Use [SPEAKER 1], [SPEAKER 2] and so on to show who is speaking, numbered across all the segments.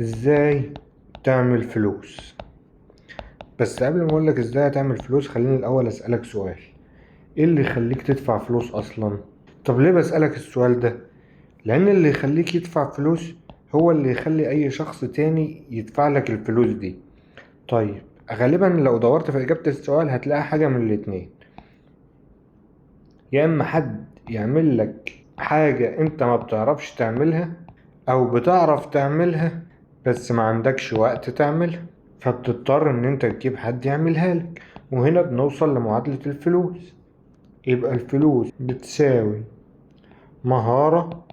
[SPEAKER 1] ازاي تعمل فلوس. بس قبل ما اقولك ازاي تعمل فلوس خليني الاول اسألك سؤال: ايه اللي يخليك تدفع فلوس اصلا؟ طب ليه بسألك السؤال ده؟ لان اللي يخليك يدفع فلوس هو اللي يخلي اي شخص تاني يدفع لك الفلوس دي. طيب غالبا لو دورت في اجابة السؤال هتلاقي حاجة من الاتنين: يا اما حد يعمل لك حاجة انت ما بتعرفش تعملها، او بتعرف تعملها بس ما عندكش وقت تعملها، فبتضطر ان انت تجيب حد يعملها لك. وهنا بنوصل لمعادلة الفلوس. يبقى الفلوس بتساوي مهارة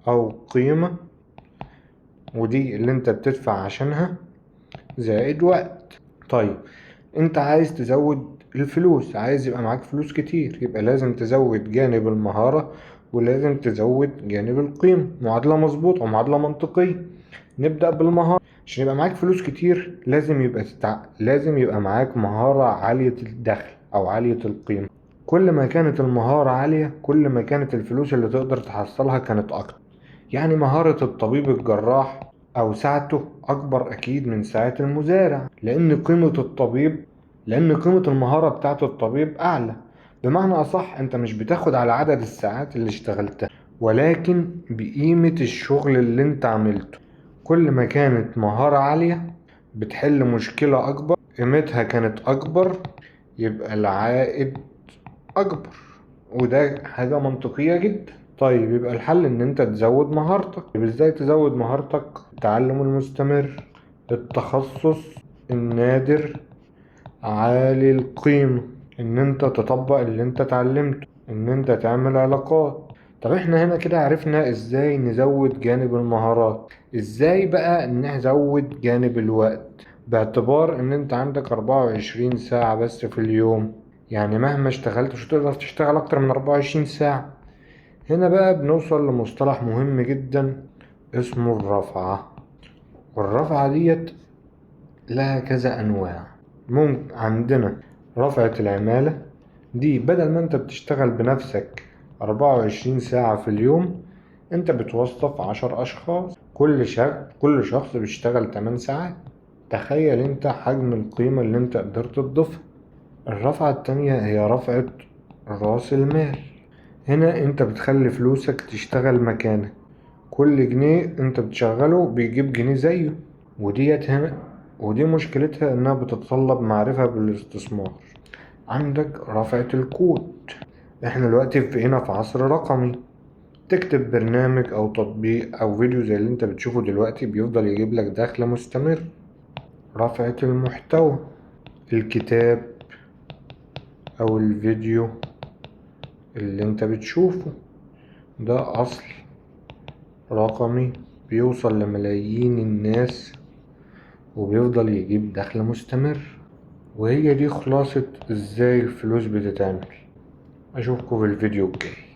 [SPEAKER 1] او قيمة، ودي اللي انت بتدفع عشانها، زائد وقت. طيب انت عايز تزود الفلوس، عايز يبقى معاك فلوس كتير، يبقى لازم تزود جانب المهارة ولازم تزود جانب القيمة. معادلة مظبوطة ومعادلة منطقية. نبدأ بالمهارة. عشان يبقى معاك فلوس كتير لازم يبقى معاك مهارة عالية الدخل أو عالية القيمة. كل ما كانت المهارة عالية كل ما كانت الفلوس اللي تقدر تحصلها كانت أكتر. يعني مهارة الطبيب الجراح أو ساعته أكبر أكيد من ساعة المزارع، لأن قيمة المهارة بتاعت الطبيب أعلى. بمعنى أصح أنت مش بتاخد على عدد الساعات اللي اشتغلتها، ولكن بقيمة الشغل اللي انت عملته. كل ما كانت مهارة عالية بتحل مشكلة أكبر، قيمتها كانت أكبر، يبقى العائد أكبر، وده حاجة منطقية جدا. طيب يبقى الحل إن أنت تزود مهارتك. طيب إزاي تزود مهارتك؟ التعلم المستمر، التخصص النادر عالي القيمة، إن أنت تطبق اللي أنت اتعلمته، إن أنت تعمل علاقات. طب احنا هنا كده عرفنا ازاي نزود جانب المهارات. ازاي بقى نزود جانب الوقت؟ باعتبار ان انت عندك 24 ساعة بس في اليوم، يعني مهما اشتغلت مش هتقدر تشتغل اكتر من 24 ساعة. هنا بقى بنوصل لمصطلح مهم جدا اسمه الرفعة. والرفعة ديت لها كذا انواع. ممكن عندنا رفعة العمالة، دي بدل ما انت بتشتغل بنفسك 24 ساعة في اليوم انت بتوظف 10 اشخاص، كل شخص بيشتغل 8 ساعات. تخيل انت حجم القيمة اللي انت قدرت تضيفها. الرفعة التانية هي رفعة راس المال. هنا انت بتخلي فلوسك تشتغل مكانك، كل جنيه انت بتشغله بيجيب جنيه زيه. ودي مشكلتها انها بتتطلب معرفة بالاستثمار. عندك رفعة الكود. احنا دلوقتي بقينا في عصر رقمي، تكتب برنامج او تطبيق او فيديو زي اللي انت بتشوفه دلوقتي بيفضل يجيب لك دخل مستمر. رفعة المحتوى، الكتاب او الفيديو اللي انت بتشوفه ده اصل رقمي بيوصل لملايين الناس وبيفضل يجيب دخل مستمر. وهي دي خلاصة ازاي الفلوس بتتعمل. اشوفكم في الفيديو الجاي.